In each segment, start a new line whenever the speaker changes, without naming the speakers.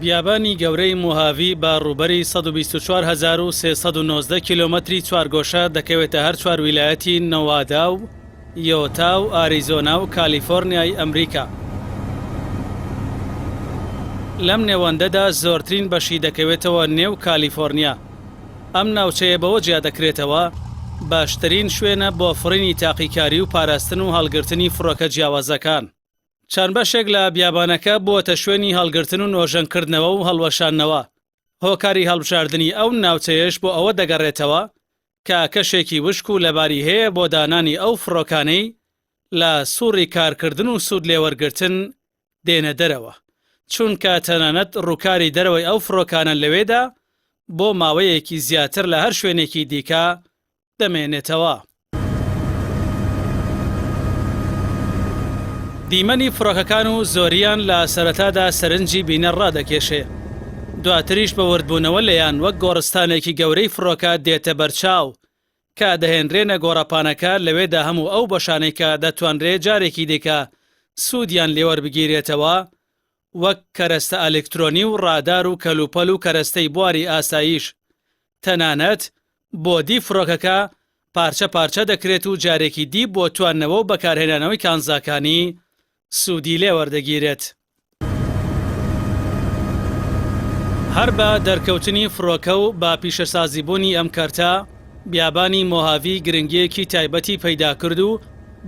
بیابانی گەورەی مۆهاڤی بە ڕووبەری 124,319 کیلۆمەتری چوارگۆشە دەکەوێتە هەر چوار ویلایەتی نەوادا و یۆتا و ئاریزۆنا و کالیفۆرنیای ئەمریکا. لەم نێوەندەدا زۆرترین بەشی دەکەوێتەوە نێو کالیفۆرنیا. ئەم ناوچەیە بەوە جیا دەکرێتەوە باشترین شوێنە بۆ فڕینی تاقیکاری و پاراستن و هەڵگرتنی فڕۆکە جیاوازەکان. چەند بەشێک لە بیابانەکە بووەتە شوێنی هەڵگرتن و نۆژەنکردنەوە و هەڵوەشاندنەوە، هۆکاری هەڵبژاردنی ئەو ناوچەیەش بۆ ئەوە دەگەڕێتەوە کە کەشێکی وشک و لەباری هەیە بۆ دانانی ئەو فڕۆکانەی لە سوڕی کارکردن و سوود لێوەرگرتن دێنە دەرەوە، چونکە تەنانەت ڕووکاری دەرەوەی ئەو فڕۆکانە لەوێدا بۆ ماوەیەکی زیاتر لە هەر شوێنێکی دیکە دەمێنێتەوە. دیمەنی فڕۆکەکان و زۆریان لە سەرەتادا سەرنجی بینەر ڕادەکێشێ، دواتریش بە وردبوونەوە لێیان وەک گۆڕستانێکی گەورەی فڕۆکە دێتە بەرچاو کە دەهێنرێنە گۆڕەپانەکە، لەوێدا هەموو ئەو بەشانەی کە دەتوانرێ جارێکی دیکە سوودیان لێوەربگیرێتەوە وەک کەرەستە ئەلکترۆنی و ڕادار و کەلوپەل و کەرەستەی بواری ئاسایش، تەنانەت بۆدی فڕۆکەکە پارچە پارچە دەکرێت و جارێکی دی بۆ تواندنەوە و بەکارهێنانەوەی کانزاکانی سوودی لێ وەردەگیرێت. هەر بە دەرکەوتنی فڕۆکە و بە پیشەسازیبوونی ئەم کەرتە، بیابانی مۆهاڤی گرنگییەکی تایبەتی پەیدا کرد و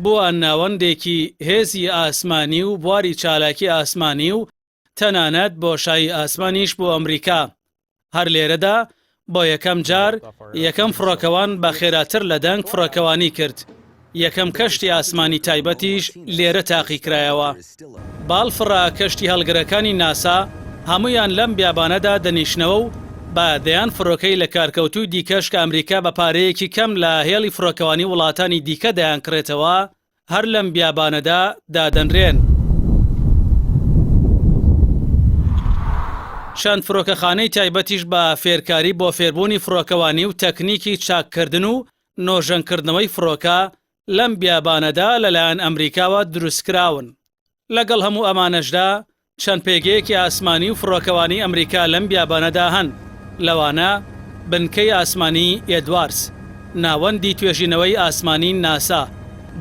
بووە ناوەندێکی هێزی ئاسمانی و بواری چالاکی ئاسمانی و تەنانەت بۆشایی ئاسمانیش بۆ ئەمریکا. هەر لێرەدا بۆ یەکەم جار یەکەم فڕۆکەوان بە خێراتر لە دەنگ فڕۆکەوانی کرد، یەکەم کەشتی ئاسمانی تایبەتیش لێرە تاقیکرایەوە. باڵفڕە کەشتی هەڵگرەکانی ناسا هەموویان لەم بیابانەدا دەنیشنەوە و بە دەیان فڕۆکەی لەکارکەوتووی دیکەش کە ئەمریکا بە پارەیەکی کەم لە هێڵی فڕۆکەوانی وڵاتانی دیکە دەیانکڕێتەوە هەر لەم بیابانەدا دادەنرێن. چەند فرۆکەخانەی تایبەتیش بە فێرکاری بۆ فێربوونی فڕۆکەوانی و تەکنیکی چاککردن و نۆژەنکردنەوەی فڕۆکە لەم بیابانەدا لەلایەن ئەمریکاوە دروستکراون. لەگەڵ هەموو ئەمانەشدا چەند پێگەیەکی ئاسمانی و فڕۆکەوانی ئەمریکا لەم بیابانەدا هەن، لەوانە بنکەی ئاسمانی ئێدوارس، ناوەندی توێژینەوەی ئاسمانی ناسا،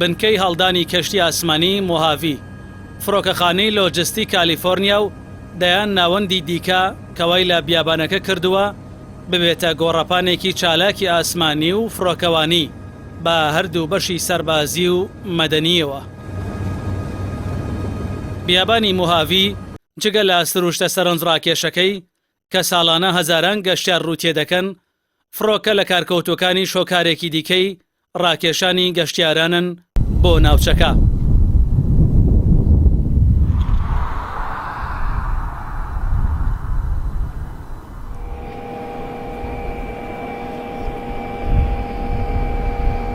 بنکەی هەڵدانی کەشتی ئاسمانی مۆهاڤی، فڕۆکەخانەی لۆجستی کالیفۆرنیا و دەیان ناوەندی دیکە کە وای لە بیابانەکە کردووە ببێتە گۆڕەپانێکی چالاکی ئاسمانی و فڕۆکەوانی بە هەردوو بەشی سەربازی و مەدەنییەوە. بیابانی موهاڤی جگە لە سروشتە سەرنجڕاکێشەکەی کە ساڵانە هەزاران گەشتیار ڕوو تێدەکەن، فڕۆکە لەکارکەوتووەکانیش هۆکارێکی دیکەی ڕاکێشانی گەشتیارانن بۆ ناوچەکە.